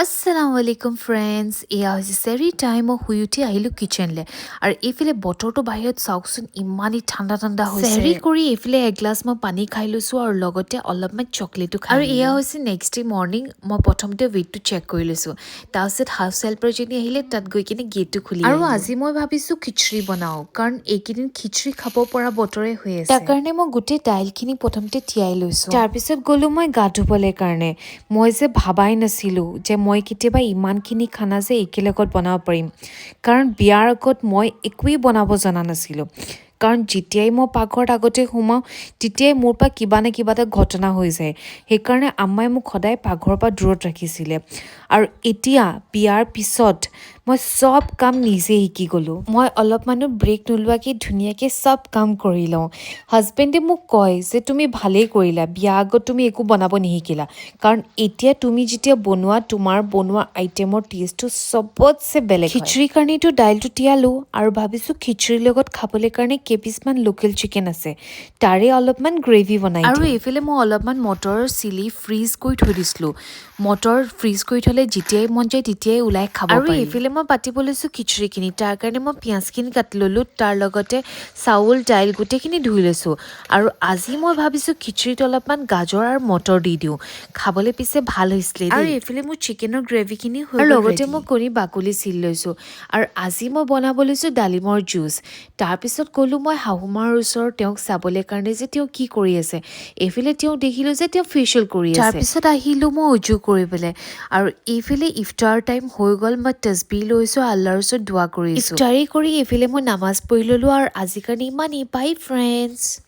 আসসালামু আলাইকুম ফ্ৰেণ্ডছ, এয়া হৈছে চেহৰি টাইম। মই শুই উঠি আহিলোঁ কিটচেনলৈ আৰু এইফালে বতৰটো বাহিৰত চাওকচোন, ইমানেই ঠাণ্ডা ঠাণ্ডা হৈছে। চেহৰি কৰি এইফালে এগিলাচ মই পানী খাই লৈছোঁ আৰু লগতে অলপমান চকলেটো খাই। আৰু এয়া হৈছে নেক্সট ডে মৰ্ণিং। মই প্ৰথমতে ৱেইটটো চেক কৰি লৈছোঁ। তাৰপিছত হাউচ হেল্পাৰজনী আহিলে, তাত গৈ কিনে গেটটো খুলি। আৰু আজি মই ভাবিছোঁ খিচিৰি বনাওঁ, কাৰণ এইকেইদিন খিচিৰি খাব পৰা বতৰে হৈ আছে। তাৰ কাৰণে মই গোটেই দাইলখিনি প্ৰথমতে তিয়াই লৈছোঁ। তাৰপিছত গ'লো মই গা ধুবলৈ কাৰণে। মই যে ভাবাই নাছিলোঁ যে মই কেতিয়াবা ইমানখিনি খানা যে একেলগত বনাব পাৰিম, কাৰণ বিয়াৰ আগত মই একোৱেই বনাব জনা নাছিলোঁ। কাৰণ যেতিয়াই মই পাকঘৰত আগতে সোমাওঁ, তেতিয়াই মোৰ পৰা কিবা নে কিবা এটা ঘটনা হৈ যায়। সেইকাৰণে আম্মাই মোক সদায় পাকঘৰৰ পৰা দূৰত ৰাখিছিলে। আৰু এতিয়া বিয়াৰ পিছত মই চব কাম নিজে শিকি গ'লোঁ। মই অলপমানো ব্ৰেক নোলোৱাকৈ ধুনীয়াকৈ চব কাম কৰি লওঁ। হাজবেণ্ডে মোক কয় যে তুমি ভালেই কৰিলা, বিয়া আগত তুমি একো বনাব নিশিকিলা, কাৰণ এতিয়া তুমি যেতিয়া বনোৱা, তোমাৰ বনোৱা আইটেমৰ টেষ্টটো চবতছে বেলেগ। খিচিৰিৰ কাৰণেতো দাইলটো তিয়ালোঁ আৰু ভাবিছোঁ খিচিৰিৰ লগত খাবলৈ কাৰণে কেইপিচমান লোকেল চিকেন আছে, তাৰে অলপমান গ্ৰেভি বনাই। আৰু এইফালে মই অলপমান মটৰ চিলি ফ্ৰিজ কৰি থৈ দিছিলোঁ। মটৰ ফ্ৰিজ কৰি থ'লে যেতিয়াই মন যায় তেতিয়াই ওলাই খাব। আৰু এইফালে মই পাতিব লৈছোঁ খিচিৰিখিনি। তাৰ কাৰণে মই পিঁয়াজখিনি কাটি ল'লোঁ, তাৰ লগতে চাউল, দাইল গোটেইখিনি ধুই লৈছোঁ। আৰু আজি মই ভাবিছোঁ খিচিৰিত অলপমান গাজৰ আৰু মটৰ দি দিওঁ। খাবলৈ পিছে ভাল হৈছিলে। আৰু এইফালে মোৰ চিকেনৰ গ্ৰেভিখিনি হৈ, আৰু লগতে মই কণী বাকলি চিল লৈছোঁ। আৰু আজি মই বনাব লৈছোঁ ডালিমৰ জুচ। তাৰপিছত গ'লোঁ মই শাহুমাৰ ওচৰত তেওঁক চাবলৈ কাৰণে যে তেওঁ কি কৰি আছে। এইফালে তেওঁক দেখিলোঁ যে তেওঁ ফেচিয়েল কৰি আছে। তাৰপিছত আহিলোঁ মই উজু কৰিবলৈ। আৰু এইফালে ইফতাৰ টাইম হৈ গ'ল। মই তচবি লৈছোঁ, আল্লাহৰ ওচৰত দোৱা কৰিছোঁ। ইফতাৰী কৰি এইফালে মই নামাজ পঢ়ি ল'লোঁ। আৰু আজিৰ কাৰণে ইমানেই। বাই ফ্ৰেণ্ডছ।